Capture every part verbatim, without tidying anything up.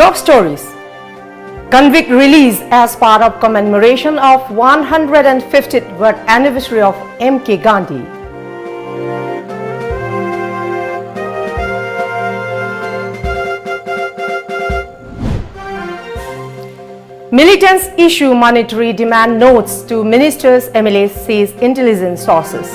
Top stories. Convict release as part of commemoration of one hundred fiftieth birth anniversary of M K Gandhi. Militants issue monetary demand notes to ministers, M L As, says intelligence sources.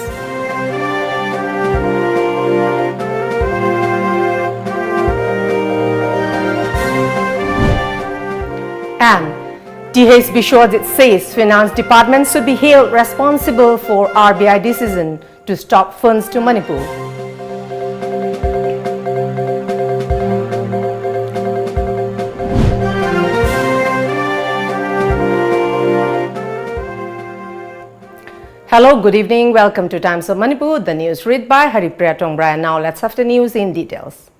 And T H Bishwajit says finance department should be held responsible for R B I decision to stop funds to Manipur. Hello, good evening. Welcome to Times of Manipur. The news read by Haripriya Tongbraya. Now let's have the news in details.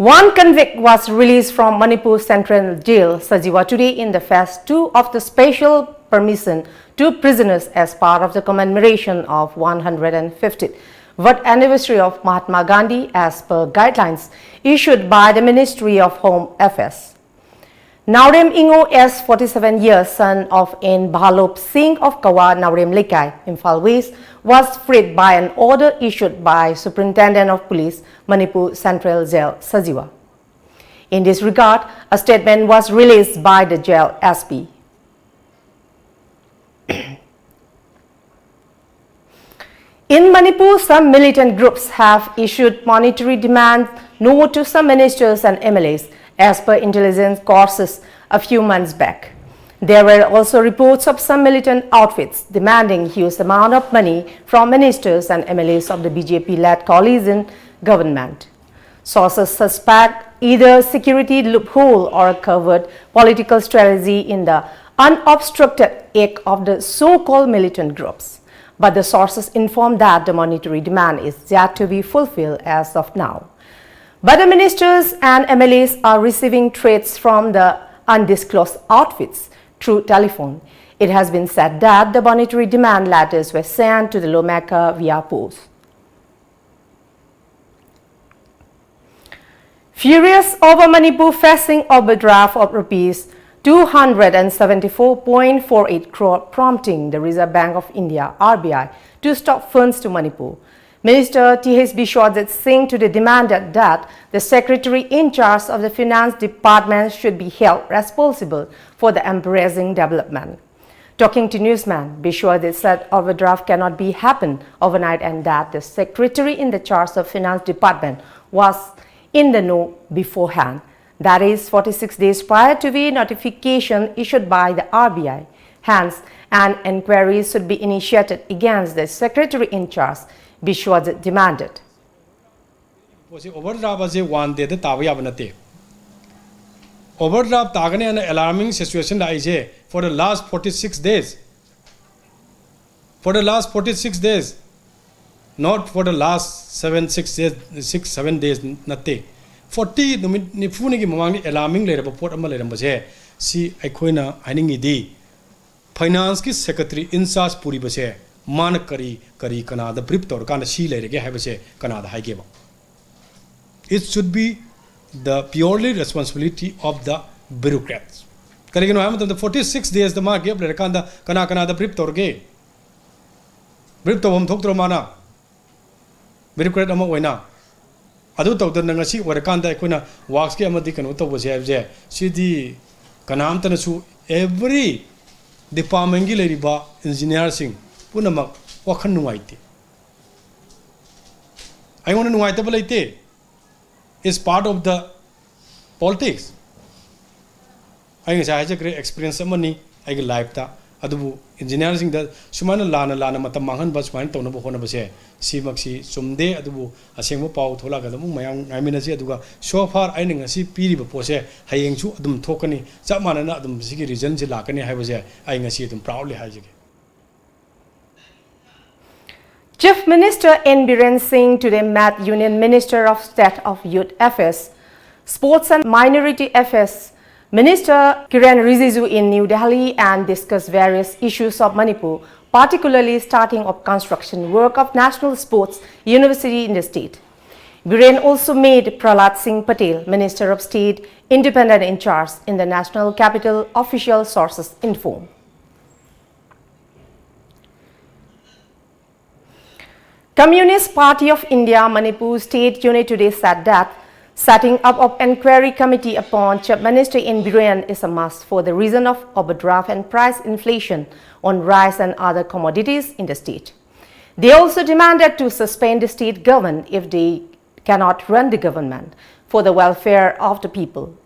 One convict was released from Manipur Central Jail, Sajiwa, today in the phase two of the special permission to prisoners as part of the commemoration of one hundred fiftieth birth anniversary of Mahatma Gandhi, as per guidelines issued by the Ministry of Home Affairs. Naorem Ingo, age forty-seven years, son of N Bhalop Singh of Kawa Naorem Lekai, Imphal West, was freed by an order issued by Superintendent of Police, Manipur Central Jail, Sajiwa. In this regard, a statement was released by the jail S P. In Manipur, some militant groups have issued monetary demand note to some ministers and M L As, as per intelligence sources a few months back. There were also reports of some militant outfits demanding huge amount of money from ministers and M L As of the B J P-led coalition government. Sources suspect either security loophole or a covert political strategy in the unobstructed act of the so-called militant groups. But the sources inform that the monetary demand is yet to be fulfilled as of now. But the ministers and M L As are receiving threats from the undisclosed outfits through telephone. It has been said that the monetary demand letters were sent to the lawmaker via post. Furious over Manipur facing overdraft of rupees two hundred seventy-four point four eight crore, prompting the Reserve Bank of India, R B I, to stop funds to Manipur. Minister T H Biswajit Singh today demanded that the secretary in charge of the finance department should be held responsible for the embarrassing development. Talking to newsmen, Biswajit said overdraft cannot be happen overnight and that the secretary in the charge of finance department was in the know beforehand. That is forty-six days prior to the notification issued by the R B I. Hence, an inquiry should be initiated against the secretary in charge, Biswajit demanded. ꯄꯣꯠꯁꯤ over draft ꯑꯁꯦ one ꯗꯦꯗ ꯇꯥꯕ ꯌꯥꯕ ꯅꯠꯇꯦ꯫ Over draft ꯇꯥꯒꯅꯤ ꯍꯥꯏꯅ ꯑꯦꯂꯥꯔꯃꯤꯡ situation ꯂꯥꯛꯏꯁꯦ for the last forty six days, for the last forty six days, not for the last seven six days, six seven days ꯅꯠꯇꯦ꯫ Forty ꯅꯨꯃꯤꯠ ꯅꯤꯐꯨꯅꯤꯒꯤ ꯃꯃꯥꯡꯗ ꯑꯦꯂꯥꯔꯃꯤꯡ ꯂꯩꯔꯕ ꯄꯣꯠ ꯑꯃ ꯂꯩꯔꯝꯕꯁꯦ, ꯁꯤ ꯑꯩꯈꯣꯏꯅ ꯍꯥꯏꯅꯤꯡꯉꯤꯗꯤ ꯐꯥꯏꯅꯥꯟꯁꯀꯤ ꯁꯦꯀ꯭ꯔꯦꯇꯔꯤ ꯏꯟꯆꯥꯔꯖ ꯄꯨꯔꯤꯕꯁꯦ ꯃꯥꯅ ꯀꯔꯤ ꯀꯔꯤ ꯀꯅꯥꯗ ꯕ꯭ꯔꯤꯐ ꯇꯧꯔꯀꯥꯟꯗ ꯁꯤ ꯂꯩꯔꯒꯦ ꯍꯥꯏꯕꯁꯦ ꯀꯅꯥꯗ ꯍꯥꯏꯒꯦꯕ? It should be the purely responsibility of the bureaucrats. ꯀꯔꯤꯒꯤꯅꯣ ꯍꯥꯏꯕ ꯃꯇꯝꯗ ꯐꯣꯔꯇꯤ ꯁꯤꯛꯁ ꯗꯦꯖꯇ ꯃꯥ ꯒꯦꯞ ꯂꯩꯔꯀꯥꯟꯗ ꯀꯅꯥ ꯀꯅꯥꯗ ꯕ꯭ꯔꯤꯐ ꯇꯧꯔꯒꯦ? ꯕ꯭ꯔꯤꯐ ꯇꯧꯐꯝ ꯊꯣꯛꯇ꯭ꯔꯣ ꯃꯥꯅ? ꯕ꯭ꯌꯨꯔꯣꯀ꯭ꯔꯦꯠ ꯑꯃ ꯑꯣꯏꯅ꯫ ꯑꯗꯨ ꯇꯧꯗꯅ ꯉꯁꯤ ꯑꯣꯏꯔꯀꯥꯟꯗ ꯑꯩꯈꯣꯏꯅ ꯋꯥꯛꯁꯀꯤ ꯑꯃꯗꯤ ꯀꯩꯅꯣ ꯇꯧꯕꯁꯦ ꯍꯥꯏꯕꯁꯦ, ꯁꯤꯗꯤ ꯀꯅꯥꯝꯇꯅꯁꯨ, ꯑꯦꯚ꯭ꯔꯤ ꯗꯤꯄꯥꯔꯠꯃꯦꯟꯒꯤ ꯂꯩꯔꯤꯕ ꯏꯟꯖꯤꯅꯤꯌꯥꯔꯁꯤꯡ ꯄꯨꯝꯅꯃꯛ ꯋꯥꯈꯜ ꯅꯨꯡꯉꯥꯏꯇꯦ꯫ ꯑꯩꯉꯣꯟꯗ ꯅꯨꯡꯉꯥꯏꯇꯕ ꯂꯩꯇꯦ꯫ It's part of the politics. ꯑꯩ ꯉꯁꯥꯏ ꯍꯥꯏꯖꯈ꯭ꯔꯦ, ꯑꯦꯛꯁꯄꯤꯔꯤꯌꯦꯟꯁ ꯑꯃꯅꯤ ꯑꯩꯒꯤ ꯂꯥꯏꯐꯇ꯫ ꯑꯗꯨꯕꯨ ꯏꯟꯖꯤꯅꯤꯌꯥꯔꯁꯤꯡꯗ ꯁꯨꯃꯥꯏꯅ ꯂꯥꯟꯅ ꯂꯥꯟꯅ ꯃꯇꯝ ꯃꯥꯡꯍꯟꯕ, ꯁꯨꯃꯥꯏꯅ ꯇꯧꯅꯕ ꯍꯣꯠꯅꯕꯁꯦ, ꯁꯤꯃꯛꯁꯤ ꯆꯨꯝꯗꯦ꯫ ꯑꯗꯨꯕꯨ ꯑꯁꯦꯡꯕ ꯄꯥꯎ ꯊꯣꯛꯂꯛꯑꯒ ꯑꯗꯨꯝ ꯃꯌꯥꯝ ꯉꯥꯏꯃꯤꯟꯅꯁꯤ꯫ ꯑꯗꯨꯒ so far ꯑꯩꯅ ꯉꯁꯤ ꯄꯤꯔꯤꯕ ꯄꯣꯠꯁꯦ ꯍꯌꯦꯡꯁꯨ ꯑꯗꯨꯝ ꯊꯣꯛꯀꯅꯤ, ꯆꯞ ꯃꯥꯟꯅꯅ ꯑꯗꯨꯝ ꯁꯤꯒꯤ ꯔꯤꯖꯟꯁꯤ ꯂꯥꯛꯀꯅꯤ ꯍꯥꯏꯕꯁꯦ ꯑꯩ ꯉꯁꯤ ꯑꯗꯨꯝ ꯄ꯭ꯔꯥꯎꯗꯂꯤ ꯍꯥꯏꯖꯒꯦ꯫ Chief Minister N Biren Singh today met Union Minister of State of Youth Affairs, Sports and Minority Affairs, Minister Kiren Rijiju in New Delhi and discussed various issues of Manipur, particularly starting of construction work of National Sports University in the state. Biren also made Prahlad Singh Patel Minister of State, independent in charge in the national capital, official sources inform. Communist Party of India Manipur State Unit today said that setting up of inquiry committee upon Chief Minister N Biren is a must for the reason of overdraft and price inflation on rice and other commodities in the state. They also demanded to suspend the state government if they cannot run the government for the welfare of the people.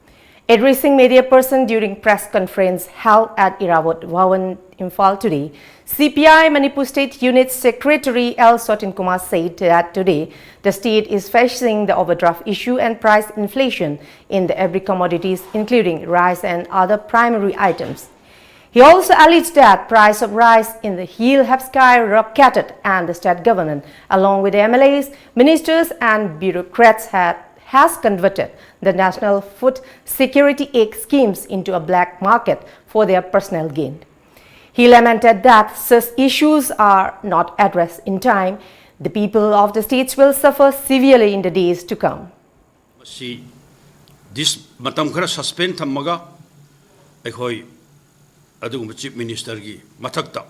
Addressing media person during press conference held at Irrawaddy Bhawan, Imphal today, C P I Manipur State Unit Secretary L Sotin Kumar said that today the state is facing the overdraft issue and price inflation in the every commodities, including rice and other primary items. He also alleged that price of rice in the hill have skyrocketed and the state government, along with the M L As, ministers and bureaucrats, had, has converted the National Food Security Act schemes into a black market for their personal gain. He lamented that such issues are not addressed in time. The people of the states will suffer severely in the days to come. ꯃꯁꯤ this ꯃꯇꯝ ꯈꯔ suspend ꯊꯝꯃꯒ ꯑꯩꯈꯣꯏ ꯑꯗꯨꯒꯨꯝꯕ chief ꯃꯤꯅꯤꯁꯇꯔꯒꯤ ꯃꯊꯛꯇ,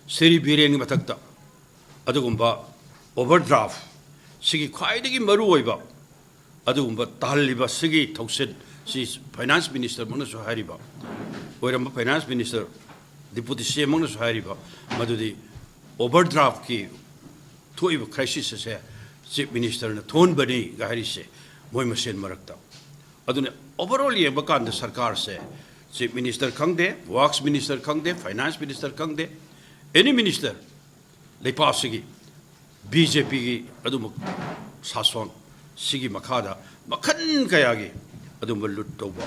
ꯁ꯭ꯔꯤ ꯕꯤꯔꯦꯟꯒꯤ ꯃꯊꯛꯇ ꯑꯗꯨꯒꯨꯝꯕ ꯑꯣꯚꯔꯗ꯭ꯔꯥꯐ ꯁꯤꯒꯤ ꯈ꯭ꯋꯥꯏꯗꯒꯤ ꯃꯔꯨ ꯑꯣꯏꯕ ꯑꯗꯨꯒꯨꯝꯕ ꯇꯥꯍꯜꯂꯤꯕ ꯁꯤꯒꯤ ꯊꯧꯁꯤꯜ ꯁꯤ ꯐꯥꯏꯅꯥꯟꯁ ꯃꯤꯅꯤꯁꯇꯔꯃꯛꯅꯁꯨ ꯍꯥꯏꯔꯤꯕ, ꯑꯣꯏꯔꯝꯕ ꯐꯥꯏꯅꯥꯟꯁ ꯃꯤꯅꯤꯁꯇꯔ ꯗꯤꯄꯨꯇꯤ ꯁꯤ ꯑꯦꯝꯃꯛꯅꯁꯨ ꯍꯥꯏꯔꯤꯕ, ꯃꯗꯨꯗꯤ ꯑꯣꯚꯔꯗ꯭ꯔꯥꯐꯀꯤ ꯊꯣꯛꯏꯕ ꯀ꯭ꯔꯥꯏꯁꯤꯁ ꯑꯁꯦ ꯆꯤꯐ ꯃꯤꯅꯤꯁꯇꯔꯅ ꯊꯣꯛꯍꯟꯕꯅꯤꯒ ꯍꯥꯏꯔꯤꯁꯦ ꯃꯣꯏ ꯃꯁꯦꯟ ꯃꯔꯛꯇ꯫ ꯑꯗꯨꯅ ꯑꯣꯚꯔꯑꯣꯜ ꯌꯦꯡꯕ ꯀꯥꯟꯗ ꯁꯔꯀꯥꯔꯁꯦ ꯆꯤꯐ ꯃꯤꯅꯤꯁꯇꯔ ꯈꯪꯗꯦ, ꯋꯥꯔꯛꯁ ꯃꯤꯅꯤꯁꯇꯔ ꯈꯪꯗꯦ, ꯐꯥꯏꯅꯥꯟꯁ ꯃꯤꯅꯤꯁꯇꯔ ꯈꯪꯗꯦ, ꯑꯦꯅꯤ ꯃꯤꯅꯤꯁꯇꯔ ꯂꯩꯄꯥꯛꯁꯤꯒꯤ ꯕꯤ ꯖꯦ ꯄꯤꯒꯤ ꯑꯗꯨꯝꯕ ꯁꯥꯁꯣꯟ ꯁꯤꯒꯤ ꯃꯈꯥꯗ ꯃꯈꯜ ꯀꯌꯥꯒꯤ ꯑꯗꯨꯝꯕ ꯂꯨꯠ ꯇꯧꯕ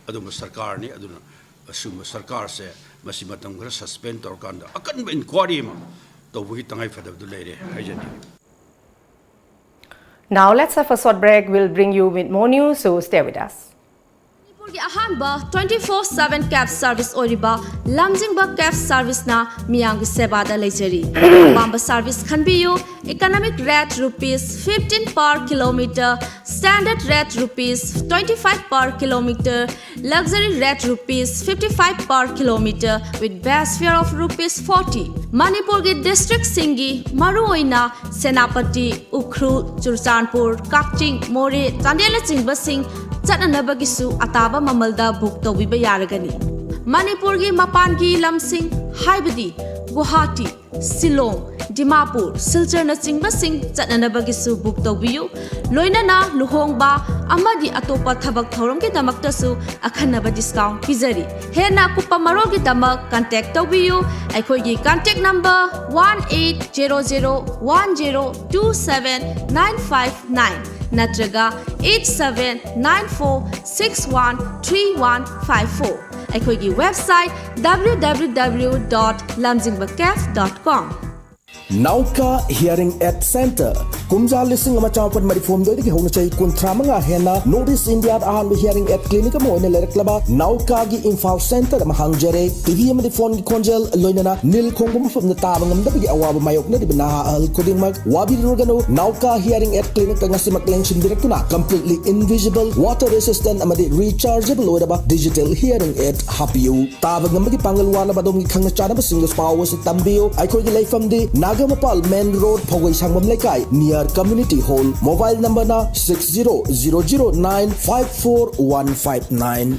ꯑꯗꯨꯝꯕ ꯁꯔꯀꯥꯔꯅꯤ꯫ ꯑꯗꯨꯅ ꯑꯁꯤꯒꯨꯝꯕ ꯁꯔꯀꯥꯔꯁꯦ ꯃꯁꯤ ꯃꯇꯝ ꯈꯔ ꯁꯁꯄꯦꯟ ꯇꯧꯔꯀꯥꯟꯗ ꯑꯀꯟꯕ ꯏꯟꯀ꯭ꯋꯥꯔꯤ ꯑꯃ ꯇꯧꯕꯒꯤ ꯇꯉꯥꯏ ꯐꯗꯕꯗꯨ ꯂꯩꯔꯦ ꯍꯥꯏꯖꯅꯤꯡꯉꯤ꯫ Now let's have a short break. We'll bring you with more news, so stay with us. ꯑꯍꯥꯟꯕ twenty four seven cab service ꯑꯣꯏꯔꯤꯕ ꯂꯝꯖꯤꯡꯕ cab serviceꯅ ꯃꯤꯌꯥꯝꯒꯤ ꯁꯦꯕꯥꯗ ꯂꯩꯖꯔꯤ꯫ ꯑꯄꯥꯝꯕ service ꯈꯟꯕꯤꯌꯨ꯫ Economic rate rupees fifteen per kilometer, standard rate rupees twenty five per kilometer, luxury rate rupees fifty five per kilometer with base fare of rupees forty꯫ ꯃꯅꯤꯄꯨꯔꯒꯤ districtꯁꯤꯡꯒꯤ ꯃꯔꯨꯑꯣꯏꯅ ꯁꯦꯅꯥꯄꯇꯤ, ꯎꯈ꯭ꯔꯨꯜ, ꯆꯨꯔꯆꯥꯟꯄꯨꯔ, ꯀꯛꯆꯤꯡ, ꯃꯣꯔꯦ, ꯆꯥꯟꯗꯦꯜꯅꯆꯤꯡꯕꯁꯤꯡ ꯆꯠꯅꯅꯕꯒꯤꯁꯨ ꯑꯇꯥꯕ ꯃꯃꯜꯗ book ꯇꯧꯕꯤꯕ ꯌꯥꯔꯒꯅꯤ꯫ ꯃꯅꯤꯄꯨꯔꯒꯤ ꯃꯄꯥꯟꯒꯤ ꯂꯝꯁꯤꯡ ꯍꯥꯏꯕꯗꯤ ꯒꯨꯋꯥꯍꯥꯇꯤ, ꯁꯤꯂꯣꯡ, ꯗꯤꯃꯥꯄꯨꯔ, ꯁꯤꯜꯆꯔꯅꯆꯤꯡꯕꯁꯤꯡ ꯆꯠꯅꯅꯕꯒꯤꯁꯨ book ꯇꯧꯕꯤꯌꯨ꯫ ꯂꯣꯏꯅꯅ ꯂꯨꯍꯣꯡꯕ ꯑꯃꯗꯤ ꯑꯇꯣꯞꯄ ꯊꯕꯛ ꯊꯧꯔꯝꯒꯤꯗꯃꯛꯇꯁꯨ ꯑꯈꯟꯅꯕ discount ꯄꯤꯖꯔꯤ꯫ ꯍꯦꯟꯅ ꯑꯀꯨꯞꯄ ꯃꯔꯣꯜꯒꯤꯗꯃꯛ contact ꯇꯧꯕꯤꯌꯨ ꯑꯩꯈꯣꯏꯒꯤ contact number one eight zero zero one zero two seven nine five nine ꯅꯠꯇ꯭ꯔꯒ eight seven nine four six one three one five four꯫ ꯑꯩꯈꯣꯏꯒꯤ website W W W dot lamjingbacaf dot com꯫ Nauka Hearing Aid Center, ꯀꯨꯝꯖꯥ ꯂꯤꯁꯤꯡ ꯑꯃ ꯆꯥꯃꯥꯄꯟ ꯃꯔꯤꯐꯨ ꯍꯨꯝꯗꯣꯏꯗꯒꯤ ꯍꯧꯅ ꯆꯍꯤ ꯀꯨꯟꯊ꯭ꯔꯥ ꯃꯉꯥ ꯍꯦꯟꯅ North East India ꯗ ꯑꯍꯥꯟꯕ hearing aid clinic ꯑꯃ ꯑꯣꯏꯅ ꯂꯩꯔꯛꯂꯕ ꯅꯥꯎꯀꯥꯒꯤ ꯏꯝꯐꯥꯜ center ꯑꯃ ꯍꯥꯡꯖꯔꯦ꯫ T V ꯑꯃꯗꯤ phone ꯒꯤ ꯈꯣꯟꯖꯦꯜ ꯂꯣꯏꯅꯅ ꯅꯤꯜ ꯈꯣꯡꯕ ꯃꯐꯝꯗ ꯇꯥꯕ ꯉꯝꯗꯕꯒꯤ ꯑꯋꯥꯕ ꯃꯥꯌꯣꯛꯅꯔꯤꯕ ꯅꯍꯥ ꯑꯍꯜ ꯈꯨꯗꯤꯡꯃꯛ ꯋꯥꯕꯤꯔꯨꯔꯒꯅꯨ꯫ ꯅꯥꯎꯀꯥ hearing aid clinic ꯇ ꯉꯁꯤꯃꯛ ꯂꯦꯡꯁꯤꯟꯕꯤꯔꯛꯇꯨꯅ completely invisible, water resistant ꯑꯃꯗꯤ rechargeable ꯑꯣꯏꯔꯕ digital hearing aid ꯍꯥꯞꯄꯤꯌꯨ꯫ ꯇꯥꯕ ꯉꯝꯕꯒꯤ ꯄꯥꯡꯒꯜ ꯋꯥꯠꯂꯕ ꯑꯗꯣꯝꯒꯤ ꯈꯪꯅ ꯆꯥꯟꯅꯕꯁꯤꯡꯗꯁꯨ ꯄꯥꯎ ꯑꯁꯤ ꯇꯝꯕꯤꯌꯨ꯫ ꯑꯩꯈꯣꯏꯒꯤ ꯂꯩꯐꯝꯗꯤ ꯅꯥꯒꯥꯃꯄꯥꯜ main road, ꯐꯧꯒꯩ ꯁꯪꯕꯝ ꯂꯩꯀꯥꯏ, near community hall꯫ Mobile number ꯅ six zero zero zero nine five four one five nine꯫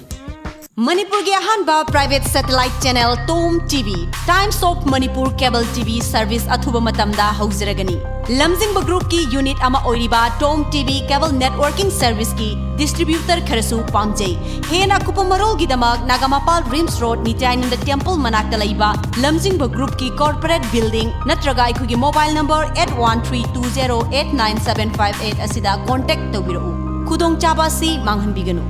ꯃꯅꯤꯄꯨꯔꯒꯤ ꯑꯍꯥꯟꯕ private satellite channel Tom T V, Times of Manipur cable T V service ꯑꯊꯨꯕ ꯃꯇꯝꯗ ꯍꯧꯖꯔꯒꯅꯤ꯫ ꯂꯝꯖꯤꯡꯕ group ꯀꯤ unit ꯑꯃ ꯑꯣꯏꯔꯤꯕ Tom T V cable networking service ꯀꯤ distributor ꯈꯔꯁꯨ ꯄꯥꯝꯖꯩ꯫ ꯍꯦꯟꯅ ꯑꯀꯨꯞꯄ ꯃꯔꯣꯜꯒꯤꯗꯃꯛ ꯅꯥꯒꯥꯃꯄꯥꯜ RIMS road, ꯅꯤꯇ꯭ꯌꯥꯅꯟꯗ temple ꯃꯅꯥꯛꯇ ꯂꯩꯕ ꯂꯝꯖꯤꯡꯕ group ꯀꯤ corporate building ꯅꯠꯇ꯭ꯔꯒ ꯑꯩꯈꯣꯏꯒꯤ mobile number eight one three two zero eight nine seven five eight ꯑꯁꯤꯗ contact ꯇꯧꯕꯤꯔꯛꯎ꯫ ꯈꯨꯗꯣꯡꯆꯥꯕ ꯑꯁꯤ ꯃꯥꯡꯍꯟꯕꯤꯒꯅꯨ꯫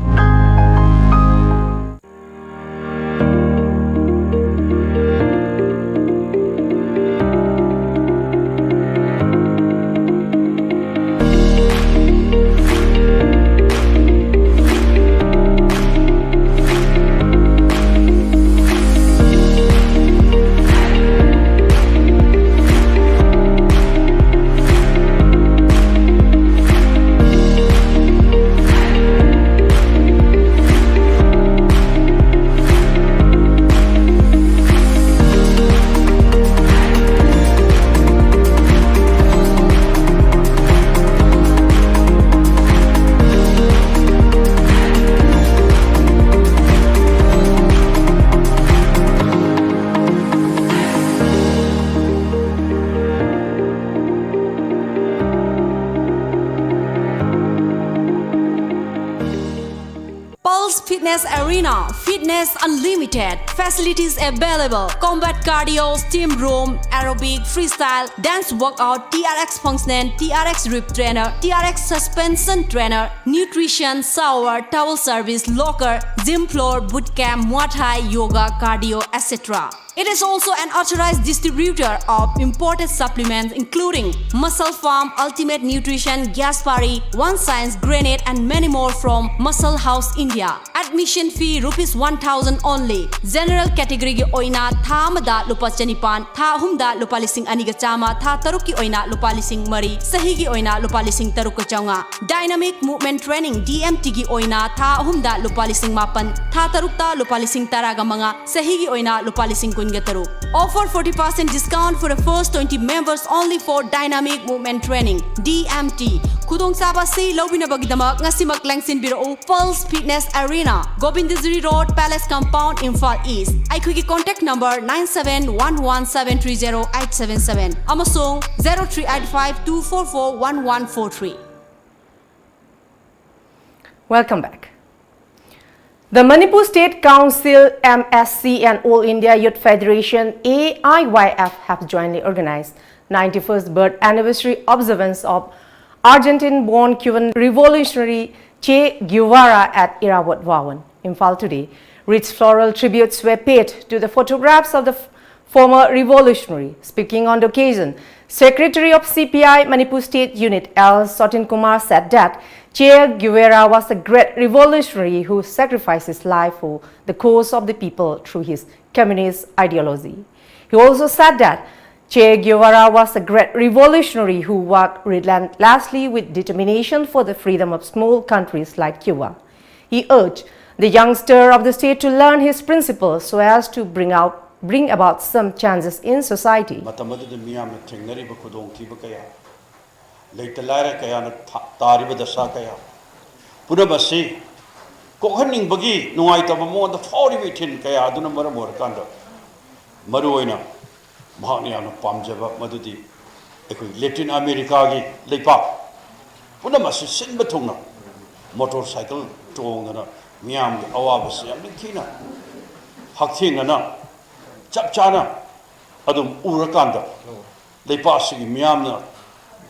Fitness Arena, fitness unlimited, facilities available, combat cardio, steam room, aerobic, freestyle, dance workout, T R X functional, T R X rib trainer, T R X suspension trainer, nutrition, shower, towel service, locker, gym floor, boot camp, Muay Thai, yoga, cardio, et cetera. It is also an authorized distributor of imported supplements including Muscle Farm, Ultimate Nutrition, Gaspari, One Science, Granite, and many more from Muscle House India. Admission fee rupees one thousand only. General category ꯒꯤ ꯑꯣꯏꯅ ꯊꯥ ꯑꯃꯗ ꯂꯨꯄꯥ ꯆꯅꯤꯄꯥꯟ, ꯊꯥ ꯑꯍꯨꯝꯗ ꯂꯨꯄꯥ ꯂꯤꯁꯤꯡ ꯑꯅꯤꯒ ꯆꯥꯝꯃ, ꯊꯥ ꯇꯔꯨꯛꯀꯤ ꯑꯣꯏꯅ ꯂꯨꯄꯥ ꯂꯤꯁꯤꯡ ꯃꯔꯤ, ꯆꯍꯤꯒꯤ ꯑꯣꯏꯅ ꯂꯨꯄꯥ ꯂꯤꯁꯤꯡ ꯇꯔꯨꯛꯀ ꯆꯥꯝꯃꯉꯥ꯫ Dynamic Movement Training, D M T ꯒꯤ ꯑꯣꯏꯅ ꯊꯥ ꯑꯍꯨꯝꯗ ꯂꯨꯄꯥ ꯂꯤꯁꯤꯡ ꯃꯥꯄꯟ, ꯊꯥ ꯇꯔꯨꯛꯇ ꯂꯨꯄꯥ ꯂꯤꯁꯤꯡ ꯇꯔꯥꯒ ꯃꯉꯥ, ꯆꯍꯤꯒꯤ ꯑꯣꯏꯅ ꯂꯨꯄꯥ ꯂꯤꯁꯤꯡ ꯀꯨꯟꯒ ꯇꯔꯨꯛ꯫ Offer forty percent discount for the first twenty members only for Dynamic Movement Training, D M T. ꯈꯨꯗꯣꯡꯆꯥꯕ ꯑꯁꯤ ꯂꯧꯕꯤꯅꯕꯒꯤꯗꯃꯛ ꯉꯁꯤꯃꯛ ꯂꯦꯡꯁꯤꯟꯕꯤꯔꯛꯎ Pulse Fitness Arena, Govindagiri Road, Palace Compound, Imphal East. ꯑꯩꯈꯣꯏꯒꯤ contact number nine seven one one seven three zero eight seven seven ꯑꯃꯁꯨꯡ zero three eight five two four four one one four three. Welcome back. The Manipur State Council, M S C, and All India Youth Federation, A I Y F, have jointly organized ninety-first birth anniversary observance of Argentine-born Cuban revolutionary Che Guevara at Irrawaddy Bhawan, Imphal today. Rich floral tributes were paid to the photographs of the f- former revolutionary. Speaking on the occasion, Secretary of C P I Manipur State Unit L Sotin Kumar said that Che Guevara was a great revolutionary who sacrificed his life for the cause of the people through his communist ideology. He also said that Che Guevara was a great revolutionary who worked relentlessly with determination for the freedom of small countries like Cuba. He urged the youngster of the state to learn his principles so as to bring out bring about some changes in society. ꯃꯇꯝ ꯑꯗꯨꯗ ꯃꯤꯌꯥꯝꯅ ꯊꯦꯡꯅꯔꯤꯕ ꯈꯨꯗꯣꯡꯊꯤꯕ ꯀꯌꯥ, ꯂꯩꯇ ꯂꯥꯏꯔ ꯀꯌꯥꯅ ꯊꯥ- ꯇꯥꯔꯤꯕ ꯗꯁꯥ ꯀꯌꯥ, ꯄꯨꯝꯅꯃꯛ ꯑꯁꯤ ꯀꯣꯛꯍꯟꯅꯤꯡꯕꯒꯤ ꯅꯨꯡꯉꯥꯏꯇꯕ ꯃꯉꯣꯟꯗ ꯐꯥꯎꯔꯤꯕ ꯏꯊꯤꯜ ꯀꯌꯥ ꯑꯗꯨꯅ ꯃꯔꯝ ꯑꯣꯏꯔꯀꯥꯟꯗ, ꯃꯔꯨꯑꯣꯏꯅ ꯃꯍꯥꯛꯅ ꯌꯥꯝꯅ ꯄꯥꯝꯖꯕ ꯃꯗꯨꯗꯤ ꯑꯩꯈꯣꯏ ꯂꯦꯇꯤꯟ ꯑꯃꯦꯔꯤꯀꯥꯒꯤ ꯂꯩꯄꯥꯛ ꯄꯨꯝꯅꯃꯛ ꯑꯁꯤ ꯁꯤꯟꯕ ꯊꯨꯡꯅ ꯃꯣꯇꯣꯔ ꯁꯥꯏꯀꯜ ꯇꯣꯡꯗꯅ ꯃꯤꯌꯥꯝꯒꯤ ꯑꯋꯥꯕꯁꯤ ꯌꯥꯝ ꯅꯤꯡꯊꯤꯅ, ꯍꯛꯊꯦꯡꯅꯅ, ꯆꯞ ꯆꯥꯅ ꯑꯗꯨꯝ ꯎꯔꯀꯥꯟꯗ, ꯂꯩꯄꯥꯛ ꯑꯁꯤꯒꯤ ꯃꯤꯌꯥꯝꯅ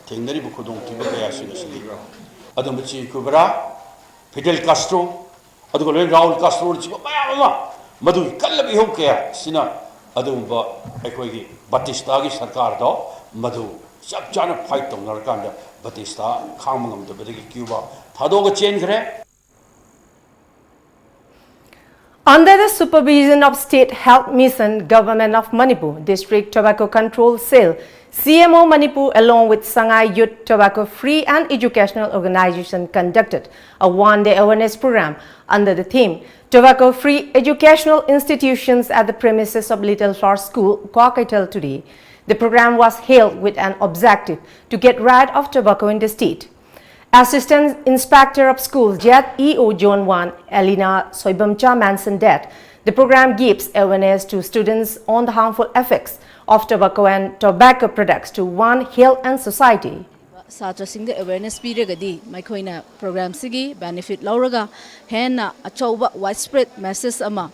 ꯊꯦꯡꯅꯔꯤꯕ ꯈꯨꯗꯣꯡꯊꯤꯕ ꯀꯌꯥꯁꯤꯡ ꯑꯁꯤꯗꯤ ꯑꯗꯨꯝꯕ ꯆꯦ ꯒꯨꯚꯦꯔꯥ, ꯐꯤꯗꯦꯜ ꯀꯥꯁꯇ꯭ꯔꯣ, ꯑꯗꯨꯒ ꯂꯣꯏꯅ ꯔꯥꯎꯜ ꯀꯥꯁꯇ꯭ꯔꯣꯅꯆꯤꯡꯕ ꯃꯌꯥꯝ ꯑꯃ, ꯃꯗꯨꯒꯤ ꯀꯜꯂꯕ ꯏꯍꯧ ꯀꯌꯥ ꯑꯁꯤꯅ ꯑꯗꯨꯒꯨꯝꯕ ꯑꯩꯈꯣꯏꯒꯤ ꯕꯇꯤꯁꯇꯥꯒꯤ ꯁꯔꯀꯥꯔꯗꯣ ꯃꯗꯨ ꯆꯞ ꯆꯥꯅ ꯐꯥꯏꯠ ꯇꯧꯅꯔꯀꯥꯟꯗ ꯕꯇꯤꯁꯇꯥ ꯈꯥꯡꯕ ꯉꯝꯗꯕꯗꯒꯤ ꯀ꯭ꯌꯨꯕꯥ ꯊꯥꯗꯣꯛꯑꯒ ꯆꯦꯟꯈ꯭ꯔꯦ꯫ Under the supervision of State Health Mission, Government of Manipur, District Tobacco Control Cell, C M O Manipur, along with Sangai Youth Tobacco Free and Educational Organization, conducted a one-day awareness program under the theme Tobacco Free Educational Institutions at the premises of Little Flower School, Kwaikithel today. The program was held with an objective to get rid of tobacco in the state. Assistant Inspector of Schools, Z E O Zone one, Elena Soibamcha, mentioned that the program gives awareness to students on the harmful effects of tobacco and tobacco products to one health and society. ꯁꯥꯇ꯭ꯔꯁꯤꯡꯗ awareness ꯄꯤꯔꯒꯗꯤ ꯃꯈꯣꯏꯅ ꯄ꯭ꯔꯣꯒ꯭ꯔꯥꯝꯁꯤꯒꯤ benefit ꯂꯧꯔꯒ ꯍꯦꯟꯅ ꯑꯆꯧꯕ ꯋꯥꯏꯗ spread message ꯑꯃ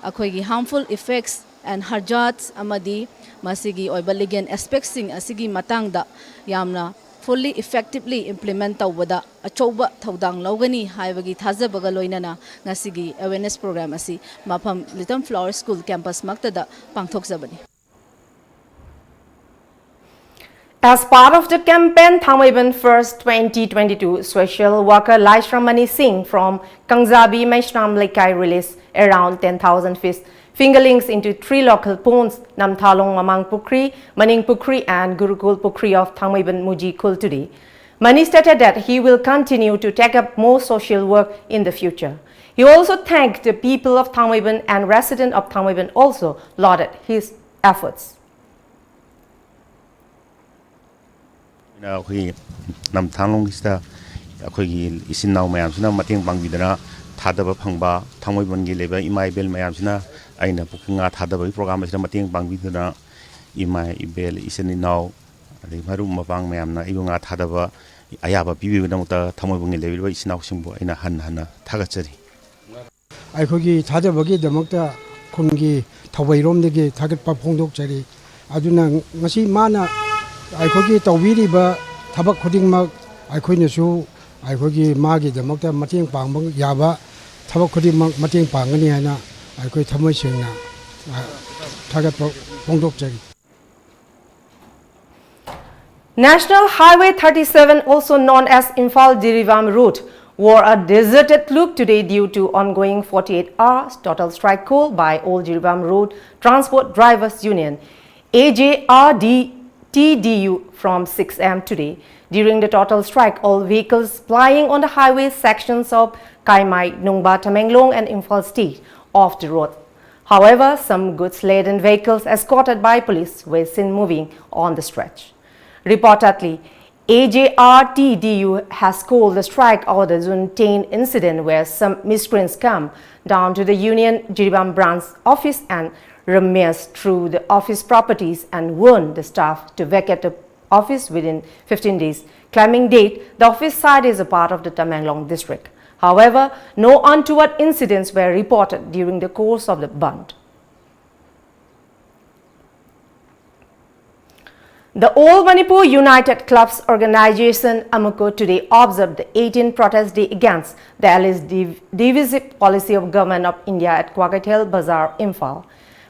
ꯑꯩꯈꯣꯏꯒꯤ harmful effects and ꯍꯖꯥꯔꯠꯁ ꯑꯃꯗꯤ ꯃꯁꯤꯒꯤ ꯑꯣꯏꯕ ꯂꯤꯒꯦꯜ ꯑꯦꯁꯄꯦꯛꯁꯤꯡ ꯑꯁꯤꯒꯤ ꯃꯇꯥꯡꯗ ꯌꯥꯝꯅ ꯐꯨꯜꯂꯤ ꯏꯐꯦꯛꯇꯤꯕꯂꯤ ꯏꯝꯄ꯭ꯂꯤꯃꯦꯟ ꯇꯧꯕꯗ ꯑꯆꯧꯕ ꯊꯧꯗꯥꯡ ꯂꯧꯒꯅꯤ ꯍꯥꯏꯕꯒꯤ ꯊꯥꯖꯕꯒ ꯂꯣꯏꯅꯅ ꯉꯁꯤꯒꯤ ꯑꯦꯋꯦꯔꯅꯦꯁ ꯄ꯭ꯔꯣꯒ꯭ꯔꯥꯝ ꯑꯁꯤ ꯃꯐꯝ ꯂꯤꯇꯜ ꯐ꯭ꯂꯥꯋꯔ ꯁ꯭ꯀꯨꯜ ꯀꯦꯝꯄꯁꯃꯛꯇꯗ ꯄꯥꯡꯊꯣꯛꯆꯕꯅꯤ꯫ As part of the campaign, Thangmeiban First twenty twenty-two, social worker Laishram Mani Singh from Kangzabi Maishram Leikai released around ten thousand fish fingerlings into three local ponds, Namthalong Mamang Pukhri, Maning Pukhri and Gurukul Pukhri of Thangmeiban Muji Khul today. Mani stated that he will continue to take up more social work in the future. He also thanked the people of Thangmeiban and residents of Thangmeiban also lauded his efforts. ꯑꯩꯈꯣꯏꯒꯤ ꯅꯝꯊꯥꯡꯂꯣꯡꯒꯤꯁꯤꯗ ꯑꯩꯈꯣꯏꯒꯤ ꯏꯆꯤꯟ ꯏꯅꯥꯎ ꯃꯌꯥꯝꯁꯤꯅ ꯃꯇꯦꯡ ꯄꯥꯡꯕꯤꯗꯅ ꯊꯥꯗꯕ ꯐꯪꯕ ꯊꯥꯡꯃꯩꯕꯟꯒꯤ ꯂꯩꯕ ꯏꯃꯥ ꯏꯕꯦꯜ ꯃꯌꯥꯝꯁꯤꯅ ꯑꯩꯅ ꯄꯨꯈ꯭ꯔꯤ ꯉꯥ ꯊꯥꯗꯕꯒꯤ ꯄ꯭ꯔꯣꯒ꯭ꯔꯥꯝ ꯑꯁꯤꯗ ꯃꯇꯦꯡ ꯄꯥꯡꯕꯤꯗꯨꯅ ꯏꯃꯥ ꯏꯕꯦꯜ ꯏꯆꯤꯟ ꯏꯅꯥꯎ ꯑꯗꯒꯤ ꯃꯔꯨꯞ ꯃꯄꯥꯡ ꯃꯌꯥꯝꯅ ꯑꯩꯕꯨ ꯉꯥ ꯊꯥꯗꯕ ꯑꯌꯥꯕ ꯄꯤꯕꯤꯕꯒꯤꯗꯃꯛꯇ ꯊꯥꯡꯃꯩꯕꯟꯒꯤ ꯂꯩꯔꯤꯕ ꯏꯆꯤꯟ ꯏꯅꯥꯎꯁꯤꯡꯕꯨ ꯑꯩꯅ ꯍꯟꯅ ꯍꯟꯅ ꯊꯥꯒꯠꯆꯔꯤ꯫ ꯑꯩꯈꯣꯏꯒꯤ ꯊꯥꯗꯕꯒꯤꯗꯃꯛꯇ ꯈꯨꯟꯒꯤ ꯊꯧꯕꯩꯔꯣꯝꯗꯒꯤ ꯊꯥꯒꯠꯄ ꯐꯣꯡꯗꯣꯛꯆꯔꯤ꯫ ꯑꯗꯨꯅ ꯉꯁꯤ ꯃꯥꯅ ꯑꯩꯈꯣꯏꯒꯤ ꯇꯧꯕꯤꯔꯤꯕ ꯊꯕꯛ ꯈꯨꯗꯤꯡꯃꯛ ꯑꯩꯈꯣꯏꯅꯁꯨ ꯑꯩꯈꯣꯏꯒꯤ ꯃꯥꯒꯤꯗꯃꯛꯇ ꯃꯇꯦꯡ ꯄꯥꯡꯕ ꯌꯥꯕ ꯊꯕꯛ ꯈꯨꯗꯤꯡꯃꯛ ꯃꯇꯦꯡ ꯄꯥꯡꯒꯅꯤ ꯍꯥꯏꯅ ꯑꯩꯈꯣꯏ ꯊꯃꯣꯏ ꯁꯦꯡꯅ, ꯑ, ꯊꯥꯒꯠꯄ ꯐꯣꯡꯗꯣꯛꯆꯔꯤ꯫ National Highway thirty-seven, also known as Imphal Jiribam Road, wore a deserted look today due to ongoing forty-eight hours total strike called by All Jiribam Road Transport Drivers Union, A J R D T D U, from six a m today. During the total strike, all vehicles plying on the highway sections of Kaimai, Nungba, Tamenglong and Imphal State off the road. However, some goods-laden vehicles escorted by police were seen moving on the stretch. Reportedly, A J R T D U has called the strike over the Zuntain incident, where some miscreants come down to the Union Jiribam branch office and rummage through the office properties and warn the staff to vacate the office within fifteen days, claiming that the office site is a part of the Tamenglong district. However, no untoward incidents were reported during the course of the bandh. The All Manipur United Clubs Organization, AMUCO, today observed the eighteenth protest day against the alleged div-, divisive policy of Government of India at Kwakeithel Bazar, Imphal.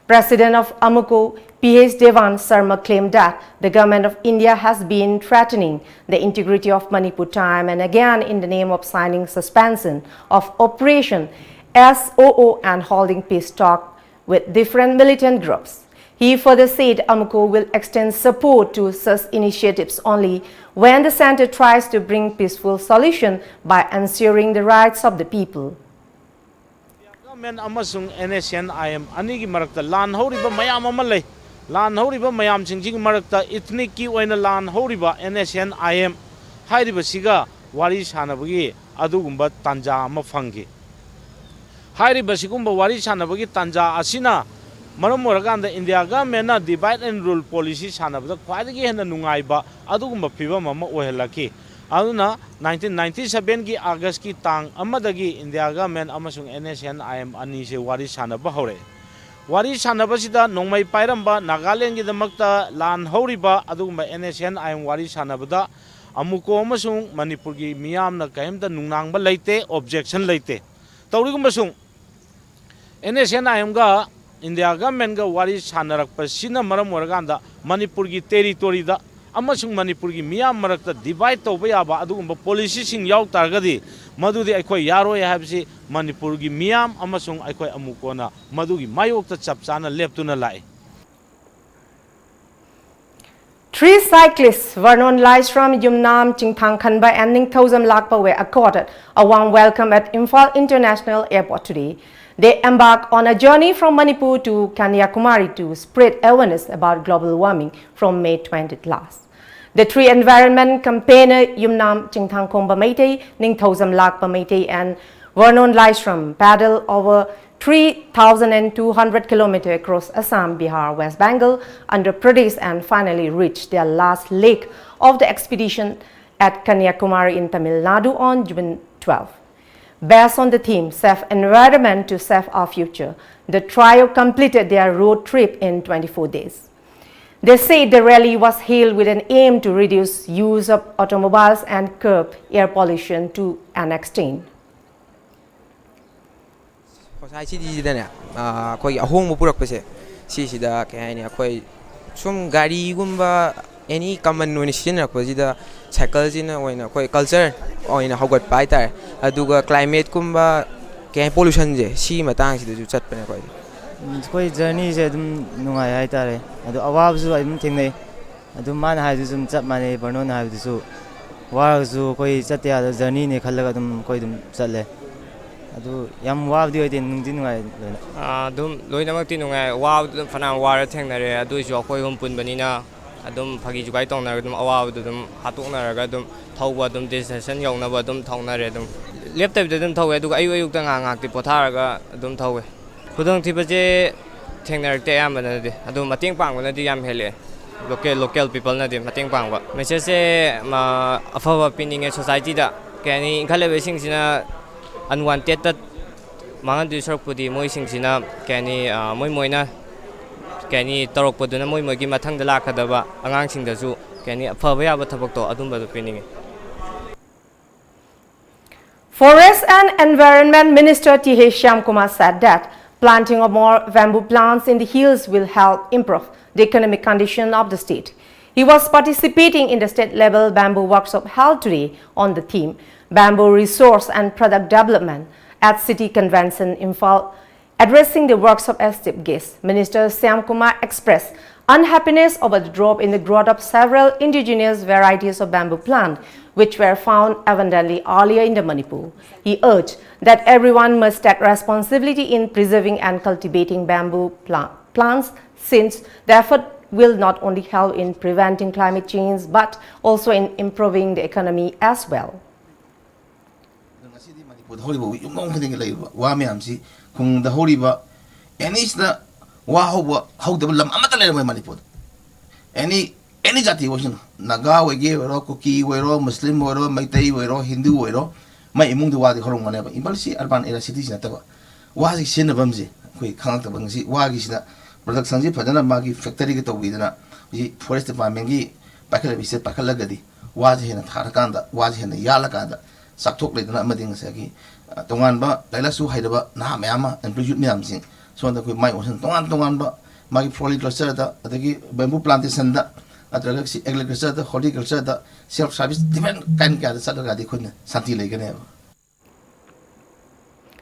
President of AMUCO, P H Devan Sharma, claimed that the Government of India has been threatening the integrity of Manipur time and again in the name of signing suspension of operation, S O O, and holding peace talk with different militant groups. He further said AMUCO will extend support to such initiatives only when the center tries to bring peaceful solution by ensuring the rights of the people. Government ꯑꯃꯁꯨꯡ N S N I M ꯑꯅꯤꯒꯤ ꯃꯔꯛꯇ ꯂꯥꯟ ꯍꯧꯔꯤꯕ ꯃꯌꯥꯝ ꯑꯃ ꯂꯩ꯫ ꯂꯥꯟ ꯍꯧꯔꯤꯕ ꯃꯌꯥꯝꯁꯤꯡꯁꯤꯒꯤ ꯃꯔꯛꯇ ethnicꯀꯤ ꯑꯣꯏꯅ ꯂꯥꯟ ꯍꯧꯔꯤꯕ N S N I M ꯍꯥꯏꯔꯤꯕꯁꯤꯒ ꯋꯥꯔꯤ ꯁꯥꯟꯅꯕꯒꯤ ꯑꯗꯨꯒꯨꯝꯕ ꯇꯥꯟꯖꯥ ꯑꯃ ꯐꯪꯈꯤ꯫ ꯍꯥꯏꯔꯤꯕ ꯁꯤꯒꯨꯝꯕ ꯋꯥꯔꯤ ꯁꯥꯟꯅꯕꯒꯤ ꯇꯥꯟꯖꯥ ꯑꯁꯤꯅ ꯃꯔꯝ ꯑꯣꯏꯔꯀꯥꯟꯗ India Governmentꯅ divide and rule policy ꯁꯥꯟꯅꯕꯗ ꯈ꯭ꯋꯥꯏꯗꯒꯤ ꯍꯦꯟꯅ ꯅꯨꯡꯉꯥꯏꯕ ꯑꯗꯨꯒꯨꯝꯕ ꯐꯤꯕꯝ ꯑꯃ ꯑꯣꯏꯍꯜꯂꯛꯈꯤ꯫ ꯑꯗꯨꯅ nineteen ninety sevenꯒꯤ Augustꯀꯤ ꯇꯥꯡ ꯑꯃꯗꯒꯤ India government ꯑꯃꯁꯨꯡ N S N I M ꯑꯅꯤꯁꯦ ꯋꯥꯔꯤ ꯁꯥꯟꯅꯕ ꯍꯧꯔꯛꯑꯦ꯫ ꯋꯥꯔꯤ ꯁꯥꯟꯅꯕꯁꯤꯗ ꯅꯣꯡꯃꯩ ꯄꯥꯏꯔꯝꯕ ꯅꯥꯒꯥꯂꯦꯟꯒꯤꯗꯃꯛꯇ ꯂꯥꯟ ꯍꯧꯔꯤꯕ ꯑꯗꯨꯒꯨꯝꯕ N S N I M ꯋꯥꯔꯤ ꯁꯥꯟꯅꯕꯗ ꯑꯃꯨꯀꯣ ꯑꯃꯁꯨꯡ ꯃꯅꯤꯄꯨꯔꯒꯤ ꯃꯤꯌꯥꯝꯅ ꯀꯔꯤꯝꯇ ꯅꯨꯡꯅꯥꯡꯕ ꯂꯩꯇꯦ, objection ꯂꯩꯇꯦ꯫ ꯇꯧꯔꯤꯒꯨꯝꯕꯁꯨꯡ N S N I Mꯒ India governmentꯒ ꯋꯥꯔꯤ ꯁꯥꯟꯅꯔꯛꯄꯁꯤꯅ ꯃꯔꯝ ꯑꯣꯏꯔꯀꯥꯟꯗ ꯃꯅꯤꯄꯨꯔꯒꯤ territoryꯗ ꯑꯃꯁꯨꯡ ꯃꯅꯤꯄꯨꯔꯒꯤ ꯃꯤꯌꯥꯝ ꯃꯔꯛꯇ divide ꯇꯧꯕ ꯌꯥꯕ ꯑꯗꯨꯒꯨꯝꯕ policyꯁꯤꯡ ꯌꯥꯎ ꯇꯥꯔꯒꯗꯤ ꯃꯗꯨꯗꯤ ꯑꯩꯈꯣꯏ ꯌꯥꯔꯣꯏ ꯍꯥꯏꯕꯁꯤ ꯃꯅꯤꯄꯨꯔꯒꯤ ꯃꯤꯌꯥꯝ ꯑꯃꯁꯨꯡ ꯑꯩꯈꯣꯏ ꯑꯃꯨꯀꯣꯅ ꯃꯗꯨꯒꯤ ꯃꯥꯌꯣꯛꯇ ꯆꯞ ꯆꯥꯅ ꯂꯦꯞꯇꯨꯅ ꯂꯥꯛꯏ꯫ Three cyclists, Vernon Laishram, Yumnam Chingthangkhanba and Ningthoujam Lakpa, were accorded a warm welcome at Imphal International Airport today. They embark on a journey from Manipur to Kanyakumari to spread awareness about global warming from May twentieth last. The three environment campaigner Yumnam Chingthangkhomba Meitei, Ningthoujam Lakpa Meitei, and Vernon Laishram paddle over three thousand two hundred kilometer across Assam, Bihar, West Bengal, Andhra Pradesh, and finally reached their last leg of the expedition at Kanyakumari in Tamil Nadu on June twelve. Based on the theme, Safe Environment to Save Our Future, the trio completed their road trip in twenty-four days. They said the rally was held with an aim to reduce use of automobiles and curb air pollution to an extent. ꯁꯣꯁꯥꯏꯇꯤꯁꯤꯗꯅꯦ ꯑꯩꯈꯣꯏꯒꯤ ꯑꯍꯣꯡꯕ ꯄꯨꯔꯛꯄꯁꯦ ꯁꯤꯁꯤꯗ ꯀꯩ ꯍꯥꯏꯅꯤ, ꯑꯩꯈꯣꯏ ꯁꯨꯝ ꯒꯥꯔꯤꯒꯨꯝꯕ ꯑꯦꯅꯤ ꯀꯃꯟ ꯑꯣꯏꯅ ꯁꯤꯖꯤꯟꯅꯔꯛꯄꯁꯤꯗ ꯁꯥꯏꯀꯜꯁꯤꯅ ꯑꯣꯏꯅ ꯑꯩꯈꯣꯏ ꯀꯜꯆꯔ ꯑꯣꯏꯅ ꯍꯧꯒꯠꯄ ꯍꯥꯏꯇꯥꯔꯦ꯫ ꯑꯗꯨꯒ ꯀ꯭ꯂꯥꯏꯃꯦꯠꯀꯨꯝꯕ ꯀꯩ ꯍꯥꯏꯅꯤ, ꯄꯣꯂꯨꯁꯟꯁꯦ ꯁꯤꯒꯤ ꯃꯇꯥꯡꯁꯤꯗꯁꯨ ꯆꯠꯄꯅꯦ ꯑꯩꯈꯣꯏ꯫ ꯑꯩꯈꯣꯏ ꯖꯔꯅꯤꯁꯦ ꯑꯗꯨꯝ ꯅꯨꯡꯉꯥꯏ ꯍꯥꯏꯇꯥꯔꯦ꯫ ꯑꯗꯣ ꯑꯋꯥꯕꯁꯨ ꯑꯗꯨꯝ ꯊꯦꯡꯅꯩ꯫ ꯑꯗꯨꯝ ꯃꯥꯅ ꯍꯥꯏꯕꯗꯨꯁꯨ ꯑꯗꯨꯝ ꯆꯞ ꯃꯥꯟꯅꯩ, ꯕꯔꯅꯣꯅ ꯍꯥꯏꯕꯗꯨꯁꯨ꯫ ꯋꯥꯔꯒꯁꯨ ꯑꯩꯈꯣꯏ ꯆꯠꯇ ꯌꯥꯗꯕ ꯖꯔꯅꯤꯅꯦ ꯈꯜꯂꯒ ꯑꯗꯨꯝ ꯑꯩꯈꯣꯏ ꯑꯗꯨꯝ ꯆꯠꯂꯦ꯫ ꯑꯗꯨ ꯌꯥꯝ ꯋꯥꯕꯗꯤ ꯑꯣꯏꯗꯦ, ꯅꯨꯡꯗꯤ ꯅꯨꯡꯉꯥꯏ ꯂꯣꯏꯅ꯫ ꯑꯗꯨꯝ ꯂꯣꯏꯅꯃꯛꯇꯤ ꯅꯨꯡꯉꯥꯏ꯫ ꯋꯥꯕꯗꯨ ꯑꯗꯨꯝ ꯐꯅꯌꯥꯝ ꯋꯥꯔ ꯊꯦꯡꯅꯔꯦ꯫ ꯑꯗꯨ ꯑꯣꯏꯔꯁꯨ ꯑꯩꯈꯣꯏ ꯑꯍꯨꯝ ꯄꯨꯟꯕꯅꯤꯅ ꯑꯗꯨꯝ ꯐꯥꯒꯤ ꯖꯨꯒꯥꯏ ꯇꯧꯅꯔꯒ ꯑꯗꯨꯝ ꯑꯋꯥꯕꯗꯨ ꯑꯗꯨꯝ ꯍꯥꯠꯇꯣꯛꯅꯔꯒ ꯑꯗꯨꯝ ꯊꯧꯕ, ꯑꯗꯨꯝ ꯗꯦꯁꯇꯤꯅꯦꯁꯟ ꯌꯧꯅꯕ ꯑꯗꯨꯝ ꯊꯧꯅꯔꯦ꯫ ꯑꯗꯨꯝ ꯂꯦꯞꯇꯕꯤꯗ ꯑꯗꯨꯝ ꯊꯧꯋꯦ꯫ ꯑꯗꯨꯒ ꯑꯌꯨꯛ ꯑꯌꯨꯛꯇ ꯉꯥꯏꯍꯥꯛ ꯉꯥꯏꯍꯥꯛꯇꯤ ꯄꯣꯊꯥꯔꯒ ꯑꯗꯨꯝ ꯊꯧꯋꯦ꯫ ꯈꯨꯗꯣꯡꯊꯤꯕꯁꯦ ꯊꯦꯡꯅꯔꯛꯇꯦ ꯑꯌꯥꯝꯕꯅꯗꯤ꯫ ꯑꯗꯨ ꯃꯇꯦꯡ ꯄꯥꯡꯕꯅꯗꯤ ꯌꯥꯝ ꯍꯦꯜꯂꯛꯑꯦ꯫ ꯂꯣꯀꯦꯜ ꯂꯣꯀꯦꯜ ꯄꯤꯄꯜꯅꯗꯤ ꯃꯇꯦꯡ ꯄꯥꯡꯕ꯫ ꯃꯦꯁꯦꯖꯁꯦ ꯑꯐꯕ ꯄꯤꯅꯤꯡꯉꯦ ꯁꯣꯁꯥꯏꯇꯤꯗ꯫ ꯀꯩ ꯍꯥꯏꯅꯤ, ꯏꯟꯈꯠꯂꯛꯏꯕꯁꯤꯡꯁꯤꯅ ꯑꯟꯋꯥꯟꯇꯦꯠꯇ ꯃꯥꯡꯍꯟꯗꯣꯏ ꯁꯔꯨꯛꯄꯨꯗꯤ ꯃꯣꯏꯁꯤꯡꯁꯤꯅ ꯀꯩ ꯍꯥꯏꯅꯤ, ꯃꯣꯏ ꯃꯣꯏꯅ ꯀꯩ ꯍꯥꯏꯅꯤ ꯇꯧꯔꯛꯄꯗꯨꯅ ꯃꯣꯏ ꯃꯣꯏꯒꯤ ꯃꯊꯪꯗ ꯂꯥꯛꯀꯗꯕ ꯑꯉꯥꯡꯁꯤꯡꯗꯁꯨ ꯀꯩ ꯍꯥꯏꯅꯤ ꯑꯐꯕ ꯌꯥꯕ ꯊꯕꯛꯇꯣ ꯑꯗꯨꯝꯕꯗꯣ ꯄꯤꯅꯤꯡꯉꯤ꯫ Forest and Environment Minister T H Shyamkumar said that planting of more bamboo plants in the hills will help improve the economic condition of the state. He was participating in the state-level bamboo workshop held today on the theme Bamboo Resource and Product Development at City Convention, Imphal. Addressing the workshop as chief guest, Minister Shyamkumar expressed unhappiness over the drop in the growth of several indigenous varieties of bamboo plant which were found abundantly earlier in the Manipur. He urged that everyone must take responsibility in preserving and cultivating bamboo plant, plants, since the effort will not only help in preventing climate change but also in improving the economy as well. ꯑꯗꯣ ꯉꯁꯤꯗꯤ ꯃꯅꯤꯄꯨꯔꯗ ꯍꯧꯔꯤꯕ ꯌꯨꯝꯊꯣꯡ ꯈꯨꯗꯤꯡꯒꯤ ꯂꯩꯔꯤꯕ ꯋꯥ ꯃꯌꯥꯝꯁꯤ, ꯈꯨꯡꯒꯪꯗ ꯍꯧꯔꯤꯕ ꯑꯦꯅꯤꯁꯤꯗ ꯋꯥ ꯍꯧꯕ ꯍꯧꯗꯕ ꯂꯝ ꯑꯃꯠꯇ ꯂꯩꯔꯝꯃꯣꯏ ꯃꯅꯤꯄꯨꯔꯗ꯫ ꯑꯦꯅꯤ ꯑꯦꯅꯤ ꯖꯥꯇꯤ ꯑꯣꯏꯁꯅꯨ, ꯅꯥꯒꯥ ꯑꯣꯏꯒꯦ ꯑꯣꯏꯔꯣ, ꯀꯨꯀꯤ ꯑꯣꯏꯔꯣ, ꯃꯨꯁꯂꯤꯝ ꯑꯣꯏꯔꯣ, ꯃꯩꯇꯩ ꯑꯣꯏꯔꯣ, ꯍꯤꯟꯗꯨ ꯑꯣꯏꯔꯣ, ꯃꯥꯏ ꯏꯃꯨꯡꯗ ꯋꯥꯗꯤ ꯍꯧꯔꯝꯒꯅꯦꯕ꯫ ꯏꯝꯐꯥꯜꯁꯤ ꯑꯔꯕꯥꯟ ꯑꯦꯔꯤꯌꯥ, ꯁꯤꯇꯤꯁꯤ ꯅꯠꯇꯕ꯫ ꯋꯥꯁꯤ ꯁꯤꯖꯤꯟꯅꯐꯝꯁꯤ ꯑꯩꯈꯣꯏ ꯈꯪꯉꯛꯇꯕ꯫ ꯉꯁꯤ ꯋꯥꯒꯤꯁꯤꯅ ꯄ꯭ꯔꯗꯛꯁꯟꯁꯤ ꯐꯖꯅ ꯃꯥꯒꯤ ꯐꯦꯛꯇꯔꯤꯒ ꯇꯧꯕꯤꯗꯅ, ꯍꯧꯖꯤꯛ ꯐꯣꯔꯦꯁ ꯗꯤꯄꯥꯔꯠꯃꯦꯟꯒꯤ ꯄꯥꯏꯈꯠꯂꯤꯕꯁꯤꯗ ꯄꯥꯏꯈꯠꯂꯒꯗꯤ ꯋꯥꯁꯤ ꯍꯦꯟꯅ ꯊꯥꯔꯀꯥꯟꯗ, ꯋꯥꯁꯤ ꯍꯦꯟꯅ ꯌꯥꯜꯂꯀꯥꯟꯗ ꯆꯥꯛꯊꯣꯛ ꯂꯩꯗꯅ ꯑꯃꯗꯤ ꯉꯁꯥꯏꯒꯤ, ꯑ, ꯇꯣꯉꯥꯟꯕ ꯂꯥꯏꯔꯤꯛ ꯂꯥꯏꯁꯨ ꯍꯩꯔꯕ ꯅꯍꯥ ꯃꯌꯥꯝ ꯑꯃ, ꯑꯟꯄ꯭ꯂꯣꯏ ꯌꯨꯠ ꯃꯌꯥꯝꯁꯤꯡ ꯁꯣꯝꯗ ꯑꯩꯈꯣꯏ ꯃꯥꯏ ꯑꯣꯟꯁꯤꯟ ꯇꯣꯉꯥꯟ ꯇꯣꯉꯥꯟꯕ ꯃꯥꯒꯤ ꯐ꯭ꯂꯣꯔꯤꯀꯜꯆꯔꯗ, ꯑꯗꯒꯤ ꯕꯦꯝꯕꯨ ꯄ꯭ꯂꯥꯟꯇꯦꯁꯟꯗ, ꯅꯠꯇ꯭ꯔꯒ ꯁꯤ ꯑꯦꯒ꯭ꯔꯤꯀꯜꯆꯔꯗ, ꯍꯣꯔꯇꯤꯀꯜꯆꯔꯗ, ꯁꯦꯜꯐ ꯁꯥꯔꯚꯤꯁ ꯗꯤꯐ꯭ꯔꯦꯟ ꯀꯥꯏꯟ ꯀꯌꯥꯗ ꯆꯠꯂꯒꯗꯤ ꯑꯩꯈꯣꯏꯅ ꯁꯥꯟꯇꯤ ꯂꯩꯒꯅꯦꯕ꯫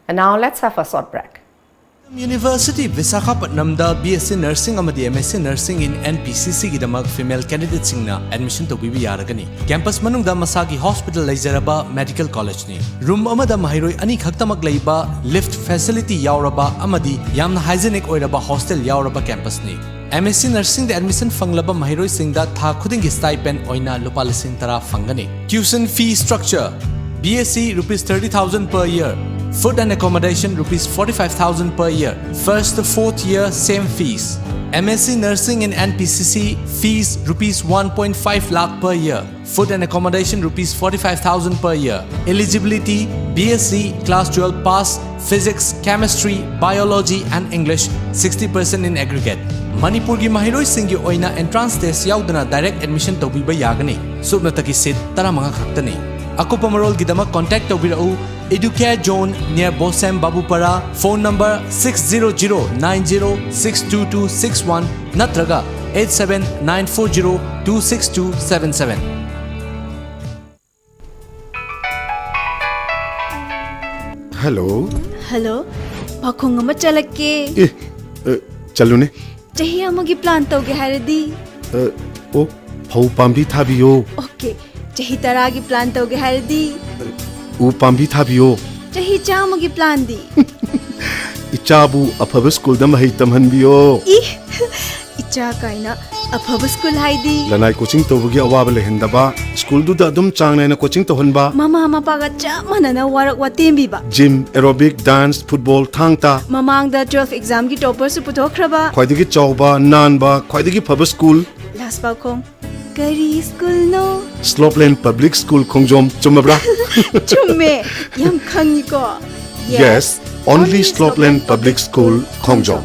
And now let's have a short break. University, ꯚꯤꯁꯥꯈꯥꯄꯠꯅꯝꯗ B S C Nursing ꯑꯃꯗꯤ M S C Nursing in N P C C ꯒꯤꯗꯃꯛ female candidateꯁꯤꯡꯅ admission ꯇꯧꯕꯤꯕ ꯌꯥꯔꯒꯅꯤ꯫ Campus ꯃꯅꯨꯡꯗ ꯃꯁꯥꯒꯤ hospital ꯂꯩꯖꯔꯕ medical collegeꯅꯤ꯫ Room ꯑꯃꯗ ꯃꯍꯩꯔꯣꯏ ꯑꯅꯤ ꯈꯛꯇꯃꯛ ꯂꯩꯕ, lift facility ꯌꯥꯎꯔꯕ ꯑꯃꯗꯤ ꯌꯥꯝꯅ hygienic ꯑꯣꯏꯔꯕ hostel ꯌꯥꯎꯔꯕ campusꯅꯤ꯫ M S C Nursingꯗ admission ꯐꯪꯂꯕ ꯃꯍꯩꯔꯣꯏꯁꯤꯡꯗ ꯊꯥ ꯈꯨꯗꯤꯡꯒꯤ stipend ꯑꯣꯏꯅ ꯂꯨꯄꯥ ꯂꯤꯁꯤꯡ ꯇꯔꯥ ꯐꯪꯒꯅꯤ꯫ Tuition fee structure: B S C rupees thirty thousand per year, food and accommodation rupees forty-five thousand per year, first to fourth year same fees. M S C Nursing in N P C C, fees rupees one point five lakh per year. Food and accommodation rupees forty-five thousand per year. Eligibility: B S C, class twelve pass, physics, chemistry, biology and English, sixty percent in aggregate. ꯃꯅꯤꯄꯨꯔꯒꯤ ꯃꯍꯩꯔꯣꯏꯁꯤꯡꯒꯤ ꯑꯣꯏꯅ entrance test ꯌꯥꯎꯗꯅ direct admission ꯇꯧꯕꯤꯕ ꯌꯥꯒꯅꯤ꯫ ꯁꯨꯞꯅꯇꯒꯤ seat ꯇꯔꯥꯃꯉꯥ ꯈꯛꯇꯅꯤ꯫ ꯑꯀꯨꯞꯄ ꯃꯔꯣꯜꯒꯤꯗꯃꯛ contact ꯇꯧꯕꯤꯔꯛꯎ, Educare Zone near Bosem Babupara, phone number six zero zero nine zero six two two six one ꯅꯠꯇ꯭ꯔꯒ eight seven nine four zero two six two seven seven꯫ Hello. Hello. ꯄꯥꯈꯣꯡ ꯑꯃ ꯆꯠꯂꯛꯀꯦ꯫ ꯑꯦ, ꯑ, ꯆꯠꯂꯨꯅꯦ꯫ ꯆꯍꯤ ꯑꯃꯒꯤ plan ꯇꯧꯒꯦ ꯍꯥꯏꯔꯗꯤ? ꯑ, ꯑꯣ, ꯐꯧ ꯄꯥꯝꯕꯤ ꯊꯥꯕꯤꯌꯣ꯫ Okay. ꯆꯍꯤ ꯇꯔꯥꯒꯤ plan ꯇꯧꯒꯦ ꯍꯥꯏꯔꯗꯤ? ꯎ ꯄꯥꯝꯕꯤ ꯊꯥꯕꯤꯌꯣ꯫ ꯆꯍꯤ ꯆꯥꯝꯃꯒꯤ planꯗꯤ? ꯏꯆꯥꯕꯨ ꯑꯐꯕ schoolꯗ ꯃꯍꯩ ꯇꯝꯍꯟꯕꯤꯌꯣ꯫ ꯏ, ꯏꯆꯥ ꯀꯥꯏꯅ꯫ ꯑꯐꯕ school ꯍꯥꯏꯗꯤ? ꯂꯅꯥꯏ coaching ꯇꯧꯕꯒꯤ ꯑꯋꯥꯕ ꯂꯩꯍꯟꯗꯕ, schoolꯗꯨꯗ ꯑꯗꯨꯝ ꯆꯥꯡ ꯅꯥꯏꯅ coaching ꯇꯧꯍꯟꯕ꯫ ꯃꯃꯥ ꯃꯄꯥꯒ ꯆꯞ ꯃꯥꯟꯅꯅ work ꯋꯥꯇꯦꯝꯕꯤꯕ꯫ Gym, aerobic, dance, football, ꯊꯥꯡ ꯇꯥ꯫ ꯃꯃꯥꯡꯗ twelve examꯒꯤ topperꯁꯨ ꯄꯨꯊꯣꯛꯈ꯭ꯔꯕ꯫ ꯈ꯭ꯋꯥꯏꯗꯒꯤ ꯆꯥꯎꯕ, ꯅꯥꯟꯕ, ꯈ꯭ꯋꯥꯏꯗꯒꯤ ꯐꯕ school꯫ Last ꯄꯥꯎꯈꯣꯡ꯫ ꯀꯔꯤ schoolꯅꯣ? Slopeland Public School ꯈꯣꯡꯖꯣꯝ, ꯆꯨꯝꯃꯕ꯭ꯔꯥ? ꯆꯨꯝꯃꯦ, ꯌꯥꯝ ꯈꯪꯉꯤꯀꯣ꯫ Yes, only Slopeland Public School Khongjom.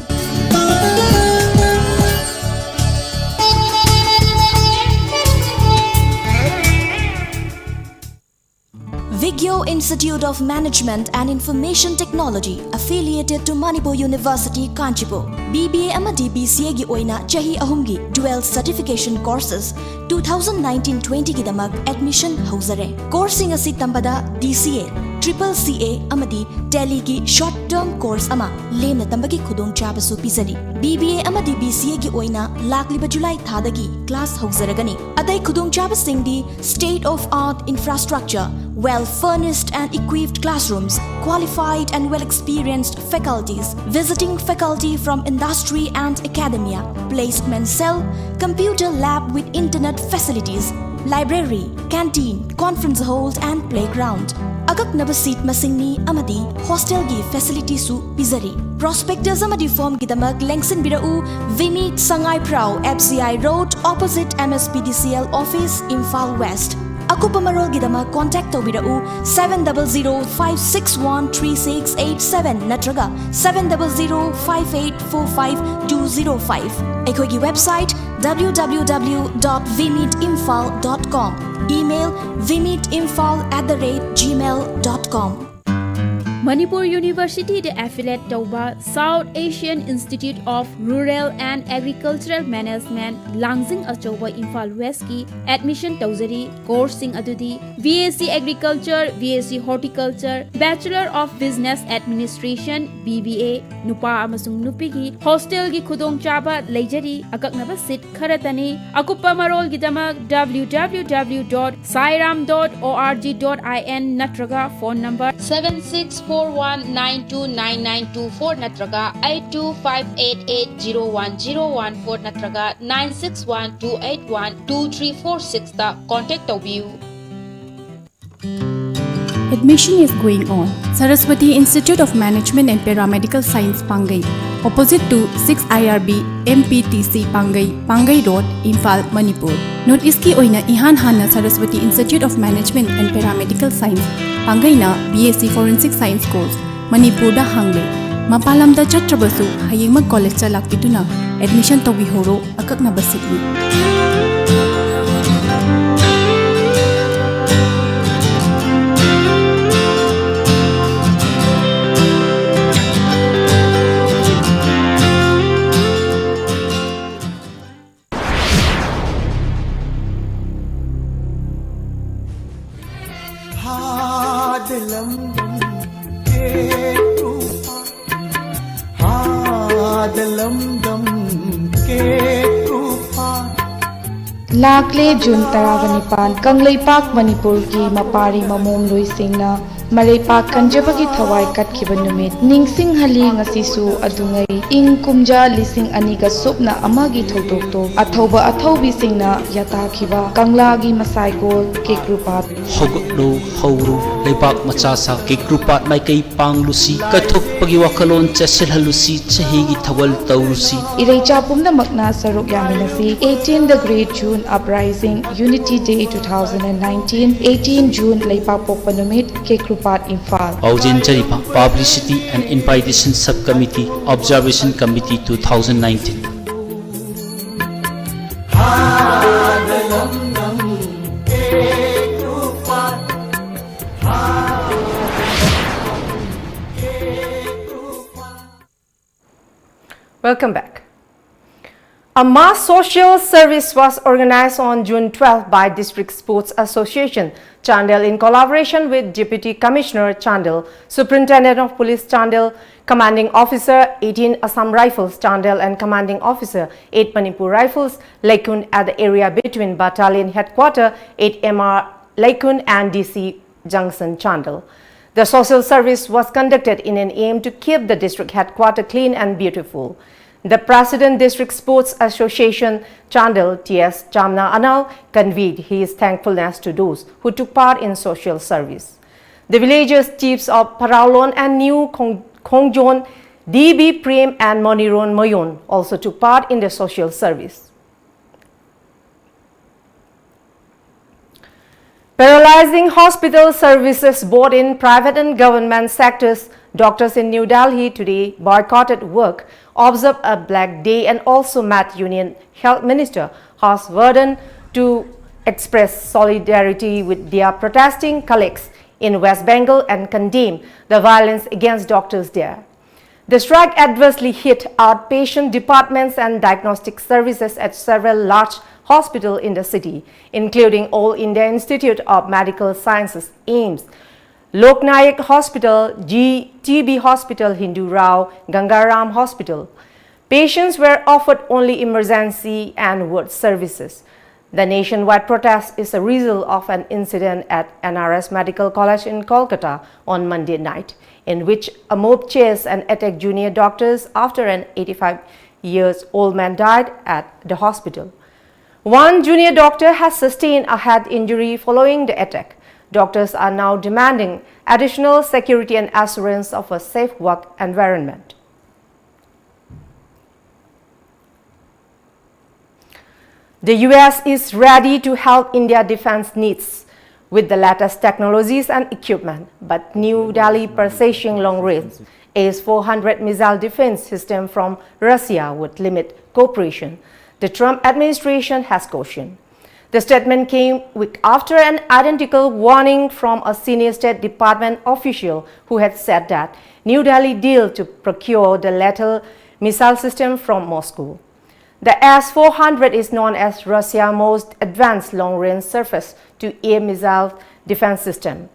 Vigyo Institute of Management and Information Technology, affiliated to Manipur University, Kanchipur, B B A ꯑꯃꯗꯤ B C Aꯒꯤ ꯑꯣꯏꯅ ꯆꯍꯤ ꯑꯍꯨꯝꯒꯤ dual certification courses two thousand nineteen twentyꯒꯤꯗꯃꯛ admission ꯍꯧꯖꯔꯦ꯫ Courseꯁꯤꯡ ꯑꯁꯤ ꯇꯝꯕꯗ D C A, triple C A ꯑꯃꯗꯤ Tallyꯒꯤ short term course ꯑꯃ ꯂꯦꯝꯅ ꯇꯝꯕꯒꯤ ꯈꯨꯗꯣꯡꯆꯥꯕꯁꯨ ꯄꯤꯖꯔꯤ꯫ B B A ꯑꯃꯗꯤ B C Aꯒꯤ ꯑꯣꯏꯅ ꯂꯥꯛꯂꯤꯕ July ꯊꯥꯗꯒꯤ class ꯍꯧꯖꯔꯒꯅꯤ꯫ ꯑꯇꯩ ꯈꯨꯗꯣꯡꯆꯥꯕꯁꯤꯡꯗꯤ state of art infrastructure, well furnished and equipped classrooms, qualified and well experienced faculties, visiting faculty from industry and academia, placement cell, computer lab with internet facilities, library, canteen, conference hall and playground. ꯑꯀꯛꯅꯕ ꯁꯤꯠ ꯃꯁꯤꯡꯅꯤ ꯑꯃꯗꯤ ꯍꯣꯁꯇꯦꯜꯒꯤ ꯐꯦꯁꯤꯂꯤꯇꯤꯁꯨ ꯄꯤꯖꯔꯤ꯫ ꯄ꯭ꯔꯣꯁꯄꯦꯛꯇꯁ ꯑꯃꯗꯤ ꯐꯣꯔꯝꯒꯤꯗꯃꯛ ꯂꯦꯡꯁꯤꯟꯕꯤꯔꯛꯎ, ꯚꯤꯃꯤꯠ, ꯁꯉꯥꯏ ꯄ꯭ꯔꯥꯎ, F C I Road, opposite M S P D C L office, Imphal West. ꯑꯀꯨꯞꯄ ꯃꯔꯣꯜꯒꯤꯗꯃꯛ contact ꯇꯧꯕꯤꯔꯛꯎ, seven double zero five six one three six eight seven ꯅꯠꯇ꯭ꯔꯒ seven double zero five eight four five two zero five꯫ ꯑꯩꯈꯣꯏꯒꯤ website W W W dot vimeetimphal dot com, email vimeetimphal at the rate gmail dot com꯫ Manipur ꯌꯨꯅꯤꯚꯔꯁꯤꯇꯤꯗ ꯑꯦꯐꯤꯂꯦꯠ ꯇꯧꯕ South Asian Institute of Rural and Agricultural Management, ꯂꯥꯡꯖꯤꯡ ꯑꯆꯧꯕ, Imphal ꯋꯦꯁ꯭ꯠꯀꯤ admission ꯇꯧꯖꯔꯤ꯫ ꯀꯣꯔꯁꯁꯤꯡ ꯑꯗꯨꯗꯤ B S C Agriculture, B S C Horticulture, Bachelor of Business Administration, B B A, ꯅꯨꯄꯥ ꯑꯃꯁꯨꯡ ꯅꯨꯄꯤꯒꯤ ꯍꯣꯁꯇꯦꯜꯒꯤ ꯈꯨꯗꯣꯡꯆꯥꯕ ꯂꯩꯖꯔꯤ꯫ ꯑꯀꯛꯅꯕ ꯁꯤꯠ ꯈꯔꯇꯅꯤ꯫ ꯑꯀꯨꯞꯄ ꯃꯔꯣꯜꯒꯤꯗꯃꯛ W W W dot sairam dot org dot I N ꯅꯠꯇ꯭ꯔꯒ phone number seven six four one nine two nine nine two four ꯅꯠꯇ꯭ꯔꯒ eight two five eight eight zero one zero one four ꯅꯠꯇ꯭ꯔꯒ nine six one two eight one two three four six ꯇ contact ꯇꯧꯕꯤꯌꯨ꯫ Admission is going on. Saraswati Institute of Management and Paramedical Science, ꯄꯥꯡꯒꯩ, opposite to six I R B M P T C, Pangei, Pangei road, Imphal, Manipur. North ꯏꯁ꯭ꯠꯀꯤ ꯑꯣꯏꯅ ꯏꯍꯥꯟ ꯍꯥꯟꯅ Saraswati Institute of Management and Paramedical Science, ꯄꯥꯡꯒꯩꯅ B S C Forensic Science course ꯃꯅꯤꯄꯨꯔꯗ ꯍꯥꯡꯂꯦ꯫ ꯃꯄꯥꯟ ꯂꯝꯗ ꯆꯠꯇ꯭ꯔꯕꯁꯨ ꯍꯌꯦꯡꯃꯛ ꯀꯣꯂꯦꯖꯇ ꯂꯥꯛꯄꯤꯗꯨꯅ admission ꯇꯧꯕꯤꯍꯧꯔꯣ꯫ ꯑꯀꯛꯅꯕ ꯁꯤꯠꯅꯤ꯫ ꯂꯥꯛꯂꯦ ꯖꯨꯟ ꯇꯔꯥꯒ ꯅꯤꯄꯥꯟ, ꯀꯪꯂꯩꯄꯥꯛ ꯃꯅꯤꯄꯨꯔꯒꯤ ꯃꯄꯥꯔꯤ ꯃꯃꯣꯝꯂꯣꯏꯁꯤꯡꯅ ꯃꯔꯩꯄꯥꯛ ꯀꯟꯖꯕꯒꯤ ꯊꯋꯥꯏ ꯀꯠꯈꯤꯕ ꯅꯨꯃꯤꯠ ꯅꯤꯡꯁꯤꯡꯍꯜꯂꯤ ꯉꯁꯤꯁꯨ ꯑꯗꯨꯉꯩ꯫ ꯏꯪ ꯀꯨꯝꯖꯥ ꯂꯤꯁꯤꯡ ꯑꯅꯤꯒ ꯁꯨꯞꯅ ꯑꯃꯒꯤ ꯊꯧꯗꯣꯛꯇꯣ ꯑꯊꯧꯕ ꯑꯊꯧꯕꯤꯁꯤꯡꯅ ꯌꯥꯇꯥꯈꯤꯕ ꯀꯪꯂꯥꯒꯤ ꯃꯁꯥꯏꯒꯣꯜ ꯀꯦꯀ꯭ꯔꯨꯄꯥꯠ꯫ ꯍꯧꯒꯠꯂꯨ, ꯍꯧꯔꯨ, ꯂꯩꯕꯥꯛ ꯃꯆꯥ ꯁꯥ ꯀꯦꯀ꯭ꯔꯨꯄꯥꯠ ꯃꯥꯏꯀꯩ ꯄꯥꯡꯂꯨꯁꯤ, ꯀꯠꯊꯣꯛꯄꯒꯤ ꯋꯥꯈꯜꯂꯣꯟ ꯆꯦꯠꯁꯤꯜꯍꯜꯂꯨꯁꯤ, ꯆꯍꯤꯒꯤ ꯊꯧꯒꯜ ꯇꯧꯔꯨꯁꯤ꯫ ꯏꯔꯩꯆꯥ ꯄꯨꯝꯅꯃꯛꯅ ꯁꯔꯨꯛ ꯌꯥꯃꯤꯟꯅꯁꯤ꯫ Eighteen the Great June Uprising, Unity Day two thousand and nineteen, eighteen June ꯂꯩꯄꯥꯛꯄꯣꯛꯄ ꯅꯨꯃꯤꯠ, ꯀꯦꯀ꯭ꯔꯨꯄꯥꯠ, Imphal. ꯄꯥꯎꯖꯦꯟꯖꯔꯤꯕ Publicity and Invitation Sub Committee, Observation Committee two thousand nineteen꯫ Welcome back. A mass social service was organized on June twelfth by District Sports Association, Chandel, in collaboration with Deputy Commissioner Chandel, Superintendent of Police Chandel, Commanding Officer eighteen Assam Rifles Chandel and Commanding Officer eight Manipur Rifles Laikun at the area between Battalion Headquarter eight M R Laikun and D C Junction Chandel. The social service was conducted in an aim to keep the district headquarter clean and beautiful. The President District Sports Association Chandel, T S Chamna Anal, conveyed his thankfulness to those who took part in social service. The villagers chiefs of Paraulon and New Khong- Khongjon, D B Prem and Moniron Moyon also took part in the social service. Paralyzing hospital services both in private and government sectors, doctors in New Delhi today boycotted work, observed a black day and also met Union Health Minister Harsh Vardhan to express solidarity with their protesting colleagues in West Bengal and condemn the violence against doctors there. The strike adversely hit outpatient departments and diagnostic services at several large hospitals in the city, including All India Institute of Medical Sciences, AIIMS, Lok Nayak Hospital, G- T B Hospital, Hindu Rao Gangaram Hospital. Patients were offered only emergency and ward services. The nationwide protest is a result of an incident at N R S Medical College in Kolkata on Monday night, in which a mob chased and attacked junior doctors after an eighty-five years old man died at the hospital. One junior doctor has sustained a head injury following the attack. Doctors are now demanding additional security and assurance of a safe work environment. The U S is ready to help India defense needs with the latest technologies and equipment, but New Delhi precision long-range S four hundred missile defense system from Russia would limit cooperation, the Trump administration has cautioned. The statement came week after an identical warning from a senior State Department official who had said that New Delhi deal to procure the lethal missile system from Moscow. The S four hundred is known as Russia's most advanced long-range surface-to-air missile defense system.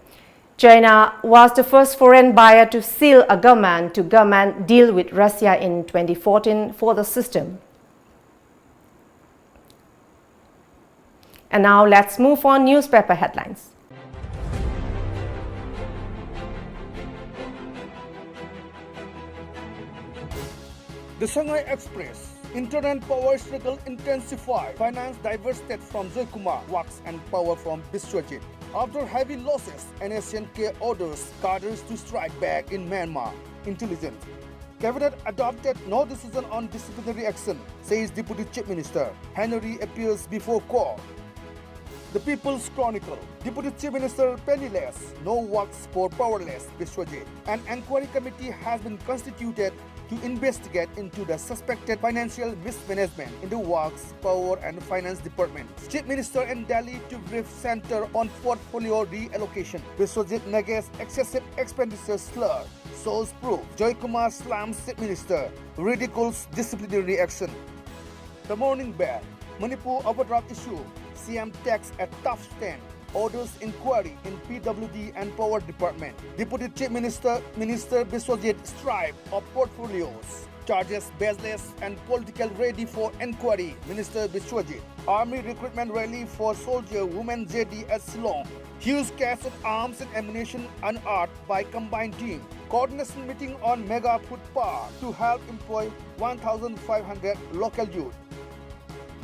China was the first foreign buyer to seal a government-to-government deal with Russia in twenty fourteen for the system. And now let's move on newspaper headlines. The Sangai Express. Internet power struggle intensify. Finance diverted from Joykumar, works and power from Biswajit. After heavy losses, N S C N K orders cadres to strike back in Myanmar. Intelligence. Cabinet adopted no decision on disciplinary action, says Deputy Chief Minister. Henry appears before court. The People's Chronicle. Deputy Chief Minister penniless, no works for powerless Biswajit. An inquiry committee has been constituted to investigate into the suspected financial mismanagement in the Works, Power and Finance Department. Chief Minister in Delhi to brief Centre on portfolio reallocation. Biswajit negates excessive expenditure slur. Shows proof. Joykumar slams Chief Minister. Ridicules disciplinary action. The Morning Bell. Manipur overdraft issue. C M takes a tough stand. Orders inquiry in P W D and Power Department. Deputy Chief Minister, Minister Biswajit stripped of portfolios. Charges baseless and political ready for inquiry, Minister Biswajit. Army recruitment rally for soldier women J D at Shillong. Huge cache of arms and ammunition unearthed by combined team. Coordination meeting on Mega Food Park to help employ one thousand five hundred local youth.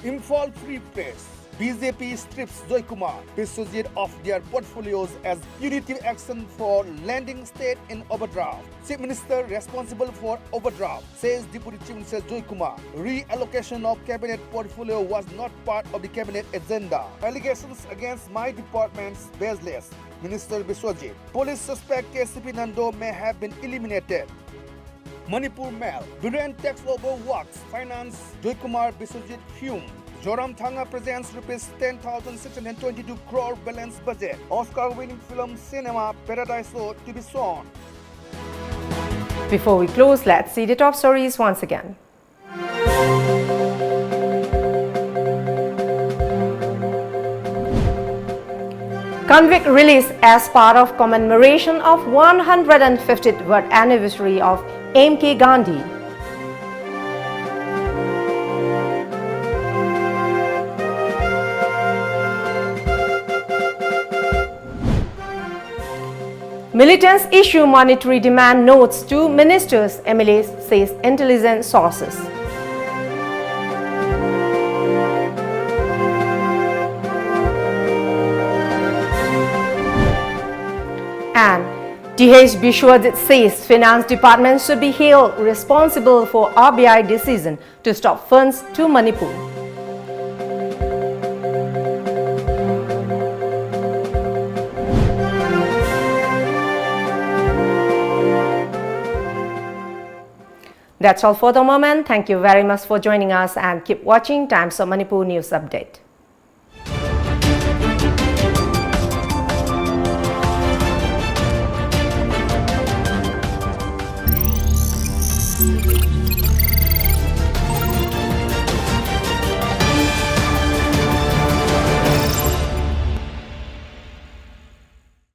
Imphal Free Press. B J P strips Joykumar Biswajit of their portfolios as punitive action for landing state in overdraft. Chief Minister responsible for overdraft says Deputy Chief Minister Joykumar. Reallocation of cabinet portfolio was not part of the cabinet agenda. Allegations against my departments baseless. Minister Biswajit. Police suspect K C P Nando may have been eliminated. Manipur Mail. Biren takes over works, finance, Joykumar Biswajit fume. Zoramthanga presents rupees ten thousand six hundred twenty-two crore balance budget. Oscar-winning film Cinema Paradiso to be shown. Before we close, let's see the top stories once again. Convict release as part of commemoration of one hundred fiftieth birth anniversary of M K Gandhi. Militants issue monetary demand notes to ministers, M L As says intelligence sources. And T H Biswajit says Finance Department should be held responsible for R B I decision to stop funds to Manipur. That's all for the moment. Thank you very much for joining us and keep watching Times of Manipur News Update.